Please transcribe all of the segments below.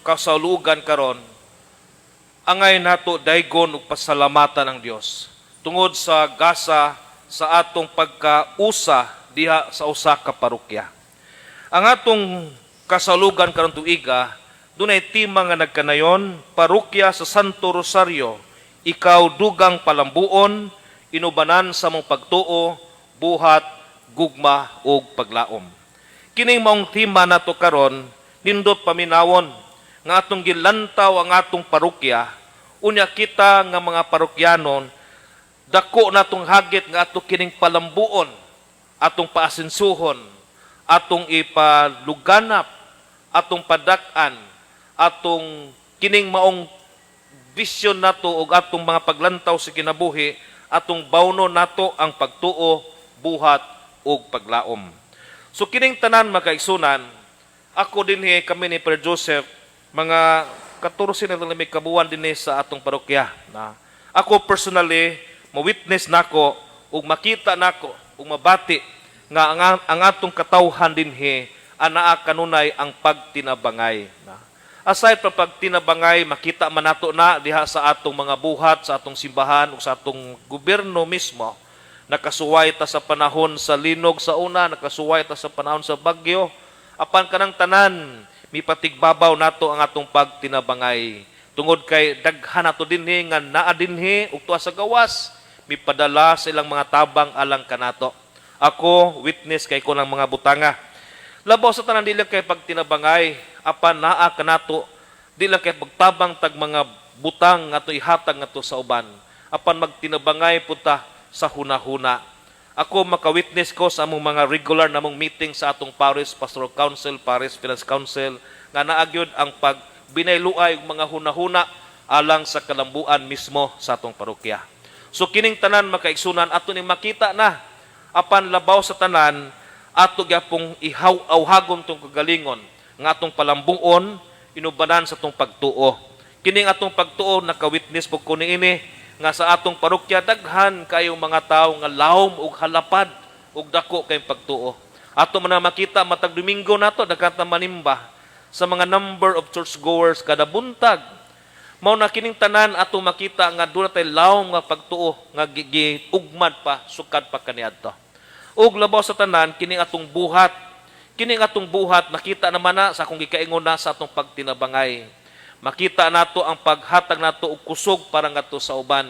kasaulugan karon, angay nato daygon ug pasalamatan ang Dios tungod sa gasa sa atong pagkausa diha sa usa ka parokya. Ang atong kasaulugan karon tuiga, dunay tema nga nagkanayon, "Parokya sa Santo Rosario, ikaw dugang palambuon, inubanan sa among pagtuo, buhat, gugma ug paglaom." Kining maong tema nato karon, nindot paminawon nga atong gilantaw ang atong parokya, unya kita nga mga parokyanon, dako natong hagit nga ato kining palambuon, atong paasinsuhon, atong ipaluganap, atong padak-an, atong kining maong vision nato ug atong mga paglantaw sa kinabuhi, atong bawno nato ang pagtuo, buhat ug paglaom. So kining tanan, makaigsunan, ako dinhi, kami ni Father Joseph, mga 14 na lang may kabuwan dinhi sa atong parokya. Na ako personally, ma-witness nako ug makita nako ug mabati nga ang atong katawhan dinhi anaa kanunay ang pagtinabangay. Na. Aside from pagtinabangay, makita man nato na diha sa atong mga buhat, sa atong simbahan ug sa atong gobyerno mismo. Nakasuway ta sa panahon sa linog sa una, nakasuway ta sa panahon sa bagyo. Apan kanang tanan, mipatigbabaw nato ang atong pagtinabangay. Tungod kay daghan nato dinhi nga naa dinhi ug tuwa sa gawas, mipadala sa ilang mga tabang alang kanato. Ako, witness kay ko ng mga butanga. Labaw sa tanan, dili kay pagtinabangay, apan naa kanato, di lang kay pagtabang tag mga butang nga ato ihatag ngadto sa uban. Apan magtinabangay pud ta sa hunahuna. Ako, maka-witness ko sa among mga regular namong meeting sa atong Parish Pastoral Council, Parish Finance Council, nga naa gyud ang pag binayluay og mga hunahuna alang sa kalambuan mismo sa atong parokya. So kining tanan, makaigsunan, ato ning makita na, apan labaw sa tanan, ato gyapong ihaw-awhagon tong kagalingon nga atong palambuon, inubanan sa atong pagtuo. Kining atong pagtuo, naka-witness po ko niini nga sa atong parokya daghan kayong mga tawo nga lawom ug halapad ug dako kayong pagtuo. Ato man na makita matag Domingo nato daghan ta manimba sa mga number of churchgoers kada buntag. Mao na kining tanan ato makita nga doon tay lawom nga pagtuo nga giugmad pa sukad pa kaniadto. Ug labaw sa tanan, kining atong buhat. Kining atong buhat, nakita naman na sa akong gikaingon na sa atong pagtinabangay. Makita nato ang paghatag nato og kusog para ngadto sa uban.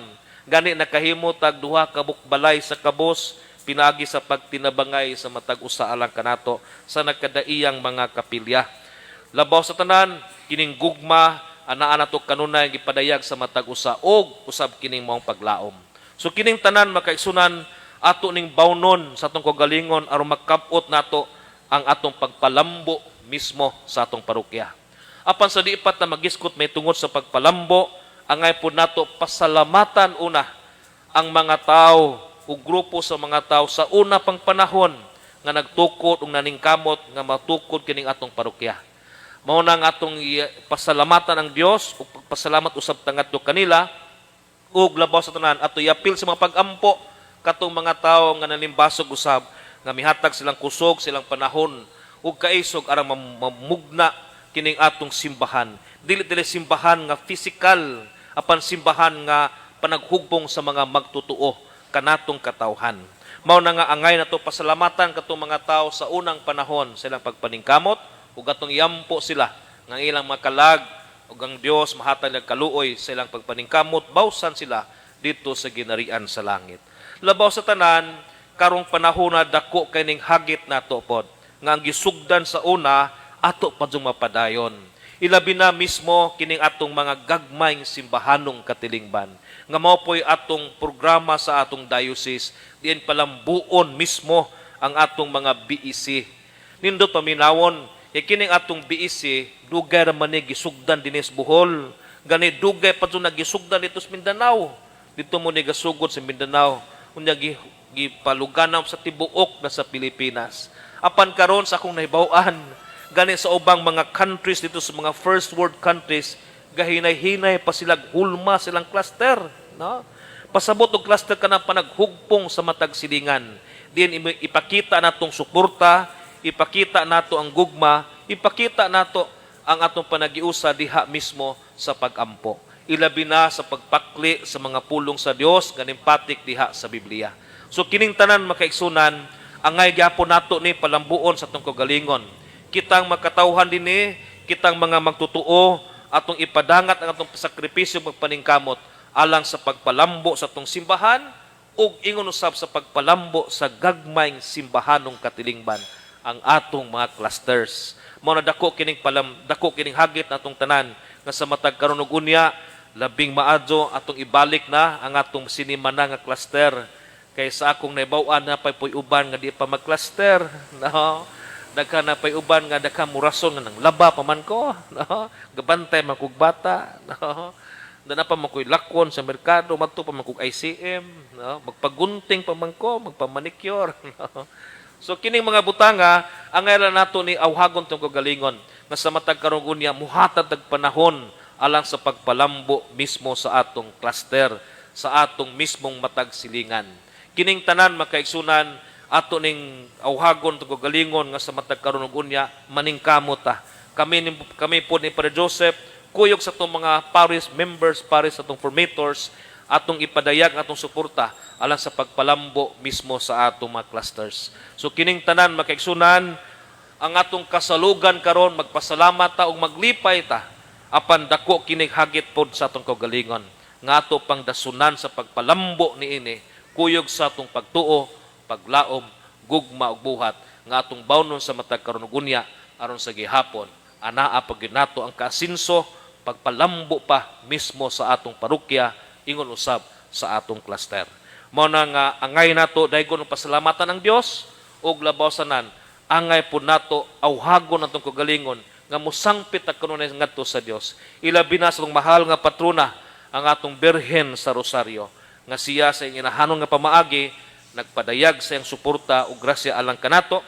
Gani nakahimo tag duha ka balay sa kabos pinagi sa pagtinabangay sa matag usa alang kanato sa nagkadaiyang mga kapilya. Labaw sa tanan, kining gugma anaa nato kanunay gipadayag sa matag usa og usab kining maong paglaom. So kining tanan, makaigsunan, ato ning bawnon sa atong kagalingon aron makab-ot nato ang atong pagpalambo mismo sa atong parokya. Apan sa di pa ta magiskot may tungod sa pagpalambo, angay po nato pasalamatan una ang mga tao o grupo sa mga tao sa una pang panahon nga nagtukod ug naningkamot nga matukod kining atong parokya. Mao na ang atong pasalamatan ang Dios ug pagpasalamat usab ta ngadto kanila, ug labaw sa tanan, ato iapil sa mga pag-ampo katong mga tawo nga nanimbasog usab nga mihatag silang kusog, silang panahon ug kaisog aron mamugna kining atong simbahan. Dili dili simbahan nga physical, apan simbahan nga panaghugpong sa mga magtotoo kanatong katawhan. Mao na nga angay nato pasalamatan katong mga tawo sa unang panahon sa ilang pagpaningkamot ug atong iampo sila nga ang ilang makalag ug ang Dios mahatag ng kaluoy sa ilang pagpaningkamot, bawsan sila dito sa ginarian sa langit. Labaw sa tanan, karong panahon na dako kay ning hagit nato pod nga ang gisugdan sa una ato pa jung mapadayon. Ilabi na mismo kining atong mga gagmayng simbahanong katilingban nga mao po'y atong programa sa atong diocese diin palambuon mismo ang atong mga BEC. Nindot paminawon kay kining atong BEC dugay ra man ni gisugdan dinhi sa Bohol. Gani dugay pa jud nagisugdan dito sa Mindanao. Dito mo ni gasugod sa Mindanao. Unya gipaluganam sa tibuok na sa Pilipinas. Apan karon sa akong nahibaw-an, gani sa ubang mga countries dito sa mga first world countries, gahinay-hinay pa sila hulma silang cluster, no? Pasabot og cluster kana panaghugpong sa matag silingan. Diin ipakita natong suporta, ipakita nato ang gugma, ipakita nato ang ang atong panagiusa diha mismo sa pagampo. Ilabi na sa pagpakli sa mga pulong sa Dios nga nimpatik diha sa Biblia. So kining tanan, makaigsunan, angay gyapon nato ni palambuon sa atong kaugalingon. Kitang makatawhan dinhi, kitang mga magtutuo, atong ipadangat ang atong sakripisyo, magpaningkamot alang sa pagpalambo sa atong simbahan ug ingon usab sa pagpalambo sa gagmayng simbahanong katilingban, ang atong mga clusters. Mao na dako kining hagit natong tanan nga sa matag karon ug unya, labing maadyo atong ibalik na ang atong sinimana nga cluster, kay sa akong nahibaw-an na pay poy uban nga di pa mag-cluster, no? Daghan na pay uban nga daghan murason nga nang laba pa man ko, no? Gabantay man kog bata, no? Dana pa man ko'y lakwon sa merkado, madto pa man kog ICM, no? Magpagunting pa man ko, magpamanicure, no? So kining mga butanga, ang lang nato ni awhagon tong kagalingon nga sa matag karong unya muhatag tag panahon alang sa pagpalambo mismo sa atong cluster, sa atong mismong matag silingan. Kining tanan, makaigsunan, ato ning awhagon tong kagalingon nga sa matag karon ug unya maningkamot ta. Kami po ni Padre Joseph, kuyog sa atong mga parish members, parish atong formators, atong ipadayag ang atong suporta alang sa pagpalambo mismo sa atong mga clusters. So kining tanan, makaigsunan, ang atong kasalugan karon, magpasalamat ta ug maglipay ta, apan dako kini hagit pod sa atong kaugalingon nga ato pang dasunan sa pagpalambo niini kuyog sa atong pagtuo, paglaom, gugma ug buhat nga atong bawnon sa matag karon ug unya, aron sa gihapon anaa pag nato ang kaasinso pagpalambo pa mismo sa atong parokya, ingon usab sa atong cluster. Mao na nga angay nato daygon og pasalamatan ang Dios, ug labaw sanan angay pud nato awhagon atong kagalingon nga mosangpit ta kanunay ngadto sa Dios. Ilabi na sa atong mahal nga patrona, ang atong Birhen sa Rosario, nga siya sa iyang inahanon nga pamaagi nagpadayag sa iyang suporta ug grasya alang kanato,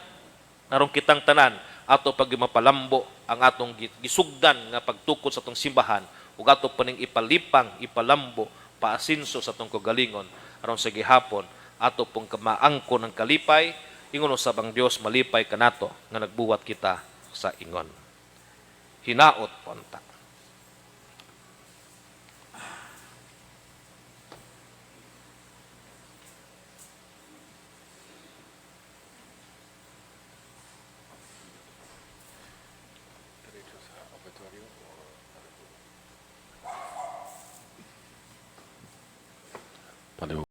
aron kitang tanan ato pag mapalambo ang atong gisugdan nga pagtukod sa atong simbahan ug ato paning ipalipang, ipalambo, paasinso sa atong kagalingon, aron sa gihapon ato pong maangkon ang kalipay, ingon usab ang Dios malipay kanato nga nagbuhat kita sa ingon. Hinaot unta. Derecho sa offertorio o